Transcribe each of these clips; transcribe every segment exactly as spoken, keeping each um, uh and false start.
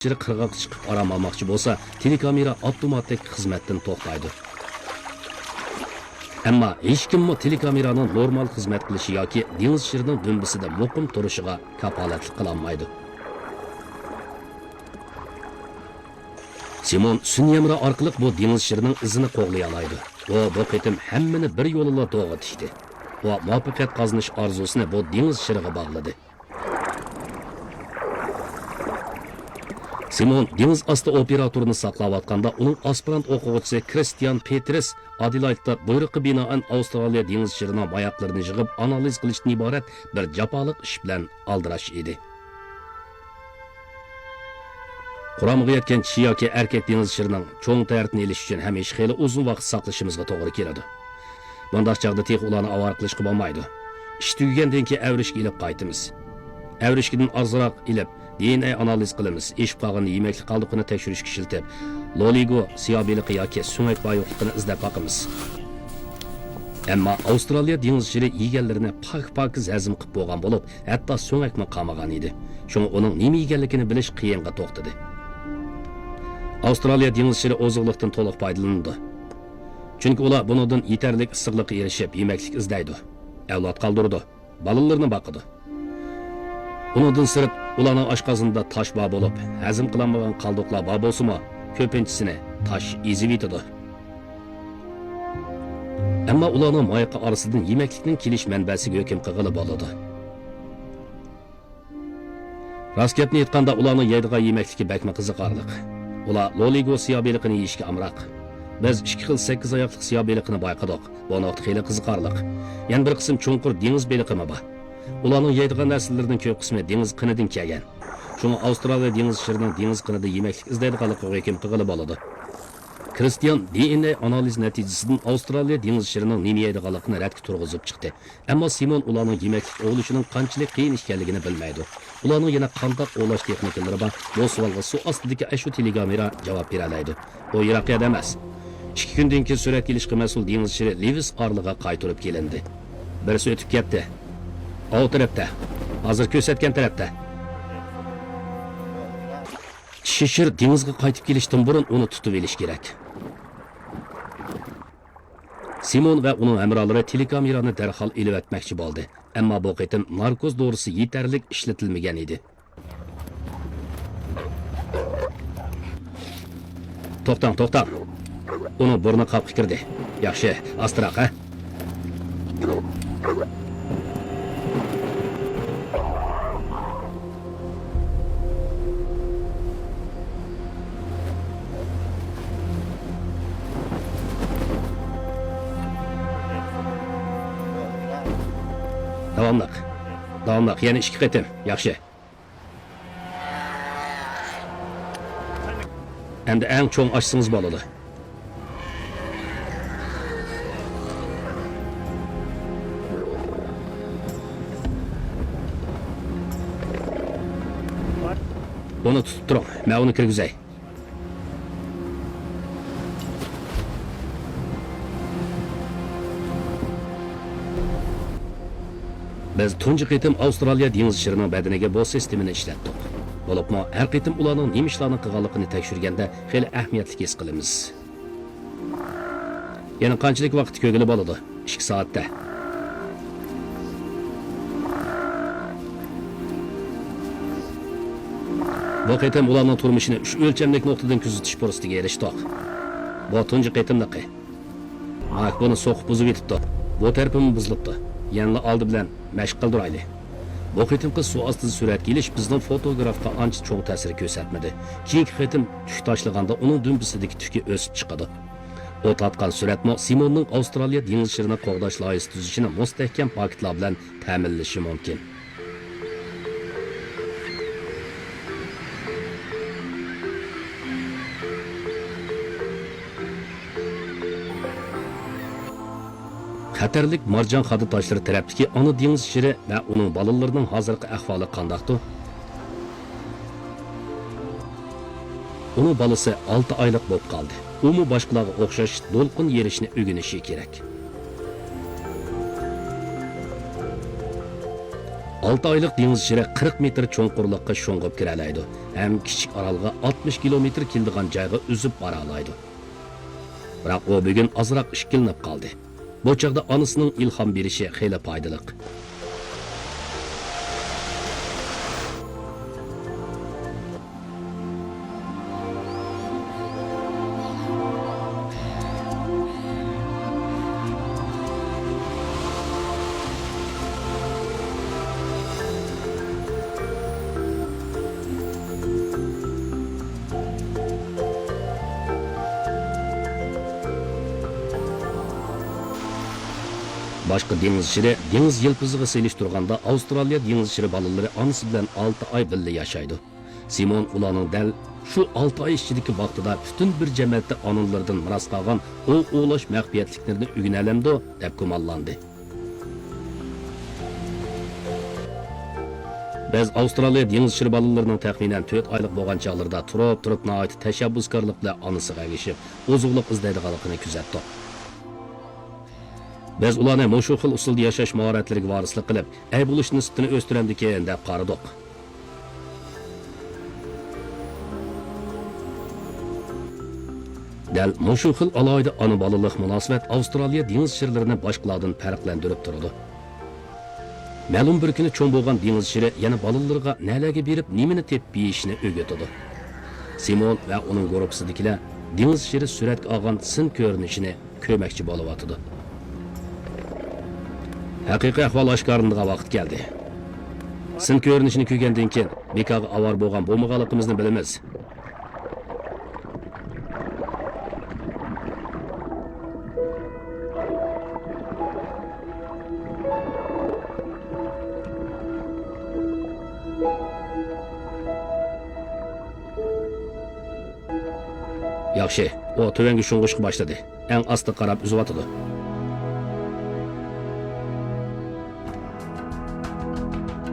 شىرى قىرغاققا چىقىپ ئارام ئالماقچى بولسا، تېلېكامېرا ئاپتوماتىك خىزمەتتىن توختايدۇ. ئەمما ھېچكىممۇ تېلېكامېرانىڭ نورمال خىزمەت قىلىشى ياكى دېڭىز شىرىنىڭ دۈمبىسىدە مۇقىم تۇرۇشىغا كاپالەتلىك قىلالمايدۇ. سىمون سۈنئىي ھەمراھ ئارقىلىق بۇ دېڭىز شىرىنىڭ ئىزىنى قوغلىيالايدۇ. ئۇ بۇ قېتىم ھەممىنى بىر يولىلا دوغا تىكتى. ئۇ مۇۋەپپەقىيەت قازىنىش ئارزۇسىنى بۇ دېڭىز شىرىغا باغلىدى. سىمون دېڭىز ئاستى ئوپېراتورىنى ساقلاۋاتقاندا، ئۇنىڭ ئاسپىرانت ئوقۇغۇچىسى كرىستىيان پېترىس ئادېلايدتا بۇيرۇققا بىنائەن ئاۋسترالىيە دېڭىز شىرىنىڭ ماياقلىرىنى يىغىپ ئانالىز قىلىشتىن ئىبارەت بىر جاپالىق ئىش بىلەن ئالدىراش ئىدى. قۇرامىغا يەتكەن چىشى ياكى ئەركەك دېڭىز شىرىنىڭ چوڭ تەرىتىنى ئېلىش ئۈچۈن ھەمىشە خېلى ئۇزۇن ۋاقىت ساقلىشىمىزغا توغرا كېلىدۇ. بۇنداق چاغدا تېخى ئۇلارنى ئاۋارە قىلىشقا بولمايدۇ. ئىش تۈگىگەندىن كېيىن ئەۋرىشكە ئېلىپ قايتىمىز. ئەۋرىشكىدىن ئازراق ئېلىپ، دى ئېن ئەي ئانالىز قىلىمىز. ئېشىپ قالغان يېمەكلىك قالدۇقىنى تەكشۈرۈشكە ئىشلىتىپ، لولىگو سىيا بېلىقى ياكى سۆڭەك بار يوقلۇقىنى ئىزدەپ باقىمىز. ئەمما ئاۋسترالىيە دېڭىز شىرى يېگەنلىرىنى پاك-پاكىز ھەزىم قىلىپ بولغان بولۇپ، ھەتتا سۆڭەكمۇ قالمىغان ئىدى. شۇڭا ئۇنىڭ نېمە يېگەنلىكىنى بىلىش قىيىنغا توختىدى. ئاۋسترالىيە دېڭىز شىرى ئوزۇقلۇقتىن تولۇق پايدىلىنىدۇ. چۈنكى ئۇلار بۇنىڭدىن يېتەرلىك ئىسسىقلىققا ئېرىشىپ، يېمەكلىك ئىزدەيدۇ، ئەۋلاد قالدۇرىدۇ، بالىلىرىنى باقىدۇ. ئۇنىڭدىن سىرت، ئۇلارنىڭ ئاشقازىنىدا تاش بار بولۇپ، ھەزىم قىلالمىغان قالدۇقلار بار بولسىمۇ، كۆپىنچىسىنى تاش ئېزىۋېتىدۇ. ئەمما ئۇلارنىڭ مايىقى ئارىسىدىن يېمەكلىكنىڭ كېلىش مەنبەسىگە ھۆكۈم قىلغىلى بولىدۇ. راست گەپنى ئېيتقاندا، ئۇلارنىڭ يەيدىغان يېمەكلىكى بەكمۇ قىزىقارلىق. ئۇلار لولىگو سىيا بېلىقىنى يېيىشكە ئامراق. بىز ئىككى خىل سەككىز ئاياقلىق سىيا بېلىقىنى بايقىدۇق. بۇ نۇقتا خېلى قىزىقارلىق. يەنە بىر قىسىم چوڭقۇر دېڭىز بېلىقىمۇ بار. ئۇلارنىڭ يەيدىغان نەرسىلىرىنىڭ كۆپ قىسمى دېڭىز قېنىدىن كەلگەن. شۇڭا ئاۋسترالىيە دېڭىز شىرىنىڭ دېڭىز قېنىدا يېمەكلىك ئىزدەيدىغانلىقىغا ھۆكۈم قىلغىلى بولىدۇ. كرىستىيان دى ئېن ئەي ئانالىز نەتىجىسىدىن ئاۋسترالىيە دېڭىز شىرىنىڭ نېمە يەيدىغانلىقىنى رەتكە تۇرغۇزۇپ چىقتى. ئەمما سىمون ئۇلارنىڭ يېمەكلىك ئوۋلىشىنىڭ قانچىلىك قىيىن ئىكەنلىكىنى بىلمەيدۇ. ئۇلارنىڭ يەنە قانداق ئوۋلاش تېخنىكىلىرى بار؟ بۇ سوئالغا سۇ ئاستىدىكى ئاشۇ تېلېكامېرا جاۋاب بېرەلەيدۇ. ئۇ يىراق يەردە ئەمەس. ئىككى كۈندىن كېيىن سۈرەتكە ئېلىشقا مەسئۇل دېڭىز شىرى لېۋىس ئارلىغا قايتۇرۇپ كېلىندى. بىرسى ئۆتۈپ كەتتى. ئاۋۇ تەرەپتە. ھازىر كۆرسەتكەن تەرەپتە. چىشى شىر دېڭىزغا قايتىپ كېلىشتىن بۇرۇن ئۇنى تۇتۇۋېلىش كېرەك. سىمون ۋە ئۇنىڭ ھەمراھلىرى تېلېكامېرانى دەرھال ئېلىۋەتمەكچى بولدى. ئەمما بۇ قېتىم ناركوز دورىسى يېتەرلىك ئىشلىتىلمىگەن ئىدى. توختاڭ، توختاڭ! ئۇنىڭ بۇرنى قاپقا كىردى. ياخشى، ئاستىراق، ھە؟ داۋاملىق. داۋاملىق. يەنە ئىككى قېتىم. ياخشى. ئەمدى ئەڭ چوڭ ئاچسىڭىز بولىدۇ. ئۇنى تۇتۇپ تۇرۇڭ، مەن ئۇنى كىرگۈزەي. بىز تۇنجى قېتىم ئاۋسترالىيە دېڭىز شىرىنىڭ بەدىنىگە بۇ سىستېمىنى ئىشلەتتۇق. بولۇپمۇ ھەر قېتىم ئۇلارنىڭ نېمە ئىشلارنى قىلغانلىقىنى تەكشۈرگەندە خېلى ئەھمىيەتلىك ھېس قىلىمىز. يەنە قانچىلىك ۋاقىت كۆرگىلى بولىدۇ؟ ئىككى سائەتتە. بۇ قېتىم ئۇلارنىڭ تۇرمۇشىنى ئۈچ ئۆلچەملىك نۇقتىدىن كۆزىتىش پۇرسىتىگە ئېرىشتۇق. بۇ تۇنجى قېتىملىقى. ماك بۇنى سوقۇپ بۇزۇۋېتىپتۇ. بۇ تەرىپىمۇ بۇزۇلۇپتۇ. يەنىلا ئالدى بىلەن مەشىق قىلدۇرايلى. بۇ قېتىمقى سۇ ئاستىدا سۈرەتكە ئېلىش بىزنىڭ فوتوگرافقا ئانچە چوڭ تەسىر كۆرسەتمىدى. كېيىنكى قېتىم تۈك تاشلىغاندا ئۇنىڭ دۈمبىسىدىكى تۈكى ئۆسۈپ چىقىدۇ. ئوت ئاتقان سۈرەتمۇ سىموننىڭ ئاۋسترالىيە دېڭىز شىرىنى قوغداش لايىھىسى تۈزۈشىنى مۇستەھكەم پاكىتلار بىلەن تەمىنلىشى مۇمكىن. خەتەرلىك مارجان خادا تاشلىرى تەرەپتىكى ئانا دېڭىز شىرى ۋە ئۇنىڭ بالىلىرىنىڭ ھازىرقى ئەھۋالى قانداقتۇ؟ ئۇنىڭ بالىسى ئالتە ئايلىق بولۇپ قالدى. ئۇمۇ باشقىلارغا ئوخشاش دولقۇن يېرىشنى ئۆگىنىشى كېرەك. ئالتە ئايلىق دېڭىز شىرى قىرىق مېتىر چوڭقۇرلۇققا شۇڭغۇپ كىرەلەيدۇ ھەم كىچىك ئارالغا ئاتمىش كىلومېتىر كېلىدىغان جايغا ئۈزۈپ بارالايدۇ. بىراق ئۇ بۈگۈن ئازراق ئىككىلىنىپ قالدى. بۇ چاغدا ئانىسىنىڭ ئىلھام بېرىشى خېلى پايدىلىق. باشقا دېڭىز شىرى، دېڭىز يىلپىزىغا سېلىشتۇرغاندا، ئاۋسترالىيە دېڭىز شىرى بالىلىرى ئانىسى بىلەن ئالتە ئاي بىللە ياشايدۇ. سىمون ئۇلارنىڭ دەل شۇ ئالتە ئاي ئىچىدىكى ۋاقتىدا پۈتۈن بىر جەمەتتە ئانىلىرىدىن مىراس قالغان ئوۋ ئوۋلاش مەخپىيەتلىكلىرىنى ئۆگىنەلەمدۇ، دەپ گۇمانلاندى. بىز ئاۋسترالىيە دېڭىز شىرى بالىلىرىنىڭ تەخمىنەن تۆت ئايلىق بولغان چاغلىرىدا تۇرۇپ-تۇرۇپ ناھايىتى تەشەببۇسكارلىق بىلەن ئانىسىغا ئەگىشىپ، ئوزۇقلۇق ئىزدەيدىغانلىقىنى كۆزەتتۇق. بىز ئۇلارنى مۇشۇ خىل ئۇسۇلدا ياشاش ماھارەتلىرىگە ۋارىسلىق قىلىپ، ئەي بولۇش نىسبىتىنى ئۆستۈرەمدىكىن، دەپ قارىدۇق. دەل مۇشۇ خىل ئالاھىدە ئانا-بالىلىق مۇناسىۋەت ئاۋسترالىيە دېڭىز شىرلىرىنى باشقىلاردىن پەرقلەندۈرۈپ تۇرىدۇ. مەلۇم بىر كۈنى چوڭ بولغان دېڭىز شىرى يەنە بالىلىرىغا نەلەرگە بېرىپ نېمىنى تېپىپ يېيىشنى ئۆگىتىدۇ. سىمون ۋە ئۇنىڭ گۇرۇپپىسىدىكىلەر دېڭىز شىرى سۈرەتكە ئالغان سىن كۆرۈنۈشىنى كۆرمەكچى بولۇۋاتىدۇ. ھەقىقىي ئەھۋال ئاشكارىلىنىدىغان ۋاقىت كەلدى. سىن كۆرۈنۈشىنى كۆرگەندىن كېيىن، بىكارغا ئاۋارە بولغان بولمىغانلىقىمىزنى بىلىمىز. ياخشى، ئۇ تۆۋەنگە شۇڭغۇشقا باشلىدى. ئەڭ ئاستىغا قاراپ ئۈزۈۋاتىدۇ.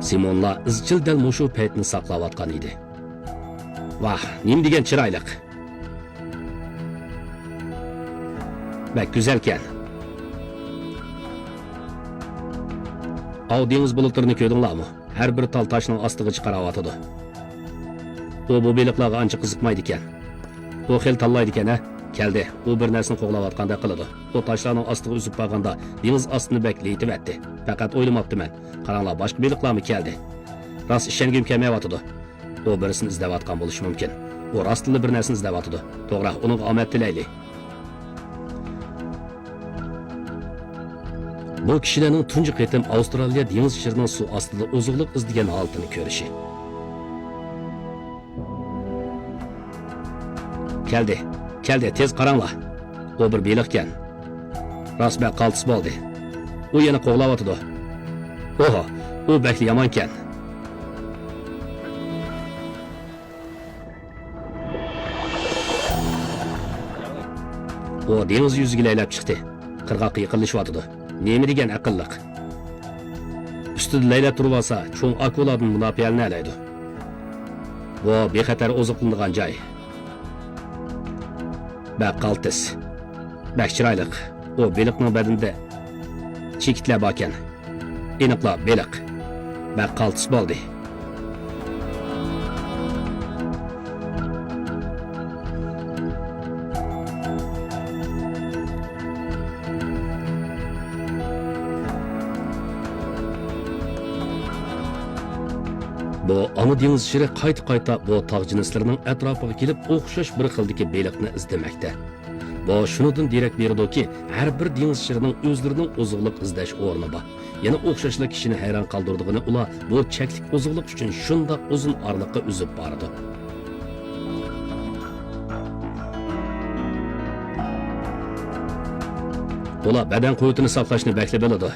سىمونلا ئىزچىل دەل مۇشۇ پەيتنى ساقلاۋاتقان ئىدى. ۋاھ، نېمە دېگەن چىرايلىق! بەك گۈزەلكەن. ئاۋۇ دېڭىز بۇلۇتلىرىنى كۆردۈڭلارمۇ؟ ھەر بىر تال تاشنىڭ ئاستىغىچە قاراۋاتىدۇ. ئۇ بۇ بېلىقلارغا ئانچە قىزىقمايدىكەن. ئۇ خېلى تاللايدىكەن، ھە؟ كەلدى، ئۇ بىر نەرسىنى قوغلاۋاتقاندەك قىلىدۇ. ئۇ تاشلارنىڭ ئاستىغا ئۈزۈپ بارغاندا، دېڭىز ئاستىنى بەك لېيىتىۋەتتى. پەقەت ئويلىماپتىمەن. قاراڭلار، باشقا بېلىقلارمۇ كەلدى. راست ئىشەنگۈم كەلمەيۋاتىدۇ. ئۇ بىرسىنى ئىزدەۋاتقان بولۇشى مۇمكىن. ئۇ راستتىنلا بىر نەرسىنى ئىزدەۋاتىدۇ. توغرا، ئۇنىڭغا ئامەت تىلەيلى. بۇ كىشىلەرنىڭ تۇنجى قېتىم ئاۋسترالىيە دېڭىز شىرىنىڭ سۇ ئاستىدا ئوزۇقلۇق ئىزدىگەن ھالىتىنى كۆرۈشى. كەلدى، كەلدى، تېز قاراڭلار. ئۇ بىر بېلىقكەن. راست بەك قالتىس بولدى. ئۇ يەنە قوغلاۋاتىدۇ. ئوھو، ئۇ بەكلا يامانكەن. ئۇ دېڭىز يۈزىگە لەيلەپ چىقتى. قىرغاققا يېقىنلىشىۋاتىدۇ. نېمە دېگەن ئەقىللىق! ئۈستىدە لەيلەپ تۇرۇۋالسا، چوڭ ئاكۇلادىن مۇداپىئەلىنەلەيدۇ. بۇ بىخەتەر ئوزۇقلىنىدىغان جاي. بەك قالتىس. بەك چىرايلىق. ئۇ بېلىقنىڭ بەدىنىدە چېكىتلەر باركەن. ئېنىقلا بېلىق. بەك قالتىس بولدى. بۇ ئانا دېڭىز شىرى قايتا-قايتا بۇ تاغ جىنسلىرىنىڭ ئەتراپىغا كېلىپ، ئوخشاش بىر خىلدىكى بېلىقنى ئىزدىمەكتە. بۇ شۇنىڭدىن دېرەك بېرىدۇكى، ھەر بىر دېڭىز شىرىنىڭ ئۆزلىرىنىڭ ئوزۇقلۇق ئىزدەش ئورنى بار. يەنە ئوخشاشلا كىشىنى ھەيران قالدۇرىدىغىنى، ئۇلار بۇ چەكلىك ئوزۇقلۇق ئۈچۈن شۇنداق ئۇزۇن ئارىلىققا ئۈزۈپ بارىدۇ. ئۇلار بەدەن قۇۋۋىتىنى ساقلاشنى بەكلا بىلىدۇ.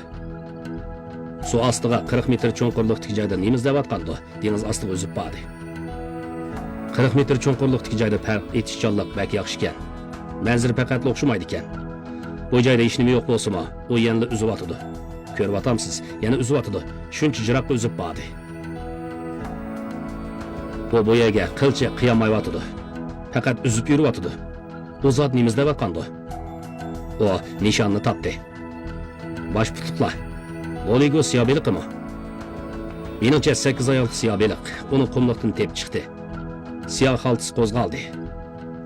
سۇ ئاستىغا قىرىق مېتىر چوڭقۇرلۇقتىكى جايدا نېمە ئىزدەۋاتقاندۇ؟ دېڭىز ئاستىغا ئۈزۈپ باردى. قىرىق مېتىر چوڭقۇرلۇقتىكى جايدا پەرق ئېتىشچانلىق بەك ياخشىكەن. مەنزىرە پەقەتلا ئوخشىمايدىكەن. بۇ جايدا ھېچنېمە يوق بولسىمۇ، ئۇ يەنىلا ئۈزۈۋاتىدۇ. كۆرۈۋاتامسىز، يەنە ئۈزۈۋاتىدۇ. شۇنچە يىراققا ئۈزۈپ باردى. ئۇ بۇ يەرگە قىلچە قىيالمايۋاتىدۇ. پەقەت ئۈزۈپ يۈرۈۋاتىدۇ. ئۇ زادى نېمە ئىزدەۋاتقاندۇ؟ ئۇ نىشاننى تاپتى. باش پۇتلۇقلار. بولىگو سىيا بېلىقىمۇ؟ مېنىڭچە، سەككىز ئاياغلىق سىياھ بېلىق ئۇنى قۇملۇقتىن تېپىپ چىقتى. سىياھ خالتىس قوزغالدى.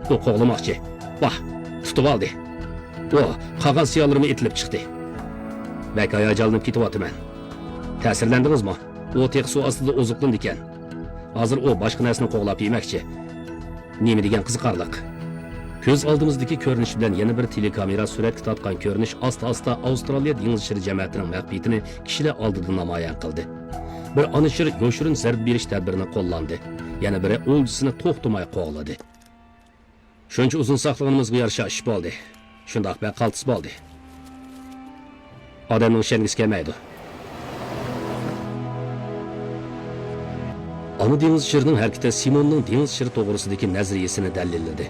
ئۇ قوغلىماقچى. ۋاھ، تۇتۇۋالدى. ئۇ قالغان سىياھلىرىمۇ ئېتىلىپ چىقتى. بەك ھاياجانلىنىپ كېتىۋاتىمەن. تەسىرلەندىڭىزمۇ؟ ئۇ تېخى سۇ ئاستىدا ئوزۇقلىنىدىكەن. ھازىر ئۇ باشقا نەرسىنى قوغلاپ يېمەكچى. نېمە دېگەن قىزىقارلىق! كۆز ئالدىمىزدىكى كۆرۈنۈش بىلەن يەنە بىر تېلېكامېرا سۈرەتكە تارتقان كۆرۈنۈش ئاستا-ئاستا ئاۋسترالىيە دېڭىز شىرى جەمەتىنىڭ مەخپىيىتىنى كىشىلەر ئالدىدا نامايان قىلدى. بىر ئانا شىر يوشۇرۇن زەربە بېرىش تەدبىرىنى قوللاندى. يەنە بىرى ئولجىسىنى توختىماي قوغلىدى. شۇنچە ئۇزۇن ساقلىغىنىمىزغا يارىشا ئىش بولدى. شۇنداق بەك قالتىس بولدى. ئادەمنىڭ ئىشەنگۈسى كەلمەيدۇ. ئانا دېڭىز شىرىنىڭ ھەرىكىتى سىموننىڭ دېڭىز شىرى توغرىسىدىكى نەزەرىيىسىنى دەلىللىدى.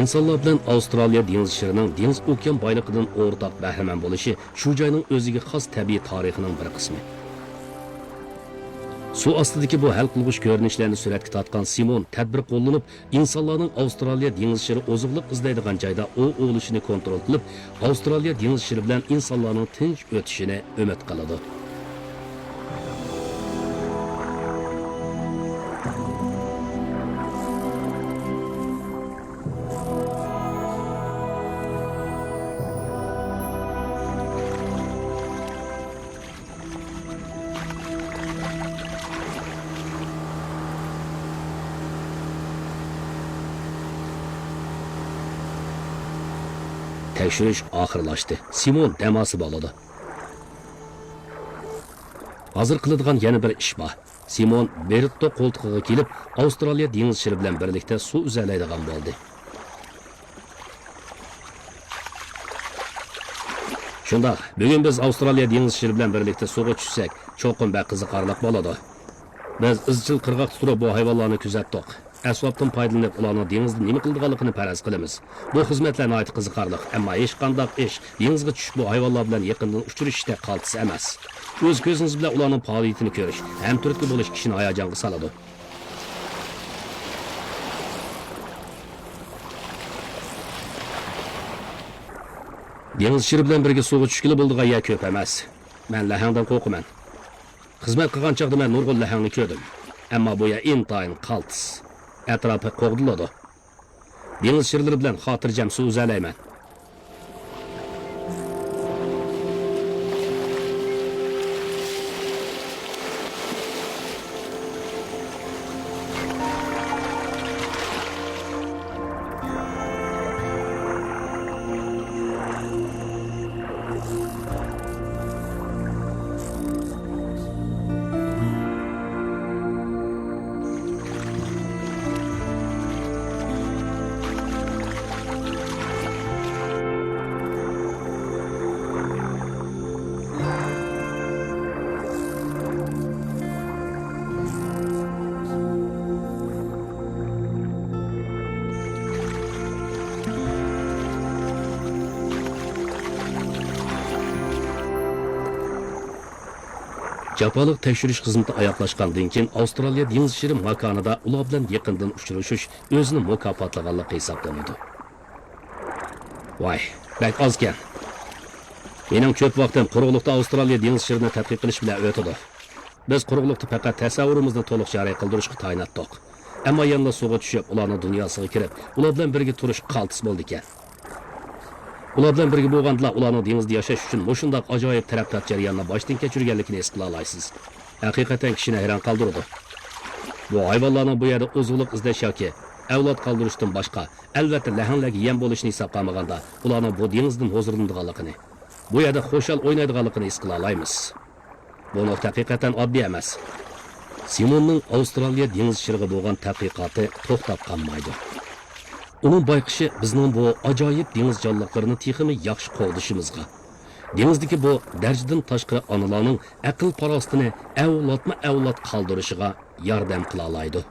ئىنسانلار بىلەن ئاۋسترالىيە دېڭىز شىرىنىڭ دېڭىز ئوكيان بايلىقىدىن ئورتاق بەھرىمەن بولۇشى شۇ جاينىڭ ئۆزىگە خاس تەبىئىي تارىخىنىڭ بىر قىسمى. سۇ ئاستىدىكى بۇ ھەل قىلغۇچ كۆرۈنۈشلەرنى سۈرەتكە تارتقان سىمون تەدبىر قوللىنىپ، ئىنسانلارنىڭ ئاۋسترالىيە دېڭىز شىرى ئوزۇقلۇق ئىزدەيدىغان جايدا ئوۋ ئوۋلىشىنى كونترول قىلىپ، ئاۋسترالىيە دېڭىز شىرى بىلەن ئىنسانلارنىڭ تىنچ ئۆتۈشىنى ئۈمىد قىلىدۇ. تەكشۈرۈش ئاخىرلاشتى. سىمون دەم ئالسا بولىدۇ. ھازىر قىلىدىغان يەنە بىر ئىش بار. سىمون بېرتو قولتۇقىغا كېلىپ، ئاۋسترالىيە دېڭىز شىرى بىلەن بىرلىكتە سۇ ئۈزەلەيدىغان بولدى. شۇنداق، بۈگۈن بىز ئاۋسترالىيە دېڭىز شىرى بىلەن بىرلىكتە سۇغا چۈشسەك، چوقۇم بەك قىزىقارلىق بولىدۇ. بىز ئىزچىل قىرغاقتا تۇرۇپ بۇ ھايۋانلارنى كۆزەتتۇق. ئەسۋابتىن پايدىلىنىپ ئۇلارنىڭ دېڭىزدا نېمە قىلىدىغانلىقىنى پەرەز قىلىمىز. بۇ خىزمەتلەر ناھايىتى قىزىقارلىق، ئەمما ھېچقانداق ئىش دېڭىزغا چۈشۈپ بۇ ھايۋانلار بىلەن يېقىندىن ئۇچرىشىشتەك قالتىس ئەمەس. ئۆز كۆزىڭىز بىلەن ئۇلارنىڭ پائالىيىتىنى كۆرۈش، ھەم تۈرتكە بولۇش كىشىنى ھاياجانغا سالىدۇ. دېڭىز شىرى بىلەن بىرگە سۇغا چۈشكىلى بولىدىغان يەر كۆپ ئەمەس. مەن لەھەڭدىن قورقىمەن. خىزمەت قىلغان چاغدا مەن نۇرغۇن لەھەڭنى كۆردۈم. ئەمما بۇ يەر ئىنتايىن قالتىس. ئەتراپى قوغدىلىدۇ. دېڭىز شىرلىرى بىلەن خاتىرجەم سۇ ئۈزەلەيمەن. جاپالىق تەكشۈرۈش خىزمىتى ئاياغلاشقاندىن كېيىن، ئاۋسترالىيە دېڭىز شىرى ماكانىدا ئۇلار بىلەن يېقىندىن ئۇچرىشىش ئۆزىنى مۇكاپاتلىغانلىق ھېسابلىنىدۇ. ۋاي، بەك ئازكەن. مېنىڭ كۆپ ۋاقتىم قۇرۇقلۇقتا ئاۋسترالىيە دېڭىز شىرىنى تەتقىق قىلىش بىلەن ئۆتىدۇ. بىز قۇرۇقلۇقتا پەقەت تەسەۋۋۇرىمىزنى تولۇق جارى قىلدۇرۇشقا تايىناتتۇق. ئەمما يەنىلا سۇغا چۈشۈپ، ئۇلارنىڭ دۇنياسىغا كىرىپ، ئۇلار بىلەن بىرگە تۇرۇش قالتىس بولىدىكەن. ئۇلار بىلەن بىرگە بولغاندىلا، ئۇلارنىڭ دېڭىزدا ياشاش ئۈچۈن مۇشۇنداق ئاجايىپ تەرەققىيات جەريانىنى باشتىن كەچۈرگەنلىكىنى ھېس قىلالايسىز. ھەقىقەتەن كىشىنى ھەيران قالدۇرىدۇ. بۇ ھايۋانلارنىڭ بۇ يەردە ئوزۇقلۇق ئىزدەش ياكى ئەۋلاد قالدۇرۇشتىن باشقا، ئەلۋەتتە، لەھەڭلەرگە يەم بولۇشنى ھېسابقا ئالمىغاندا، ئۇلارنىڭ بۇ دېڭىزدىن ھۇزۇرلىنىدىغانلىقىنى، بۇ يەردە خۇشال ئوينايدىغانلىقىنى ھېس قىلالايمىز. بۇ نۇقتا ھەقىقەتەن ئاددىي ئەمەس. سىموننىڭ ئاۋسترالىيە دېڭىز شىرىغا بولغان تەتقىقاتى توختاپ قالمايدۇ. ئۇنىڭ بايقىشى بىزنىڭ بۇ ئاجايىپ دېڭىز جانلىقلىرىنى تېخىمۇ ياخشى قوغدىشىمىزغا، دېڭىزدىكى بۇ دەرىجىدىن تاشقىرى ئانىلارنىڭ ئەقىل-پاراسىتىنى ئەۋلادمۇ-ئەۋلاد قالدۇرۇشىغا ياردەم قىلالايدۇ.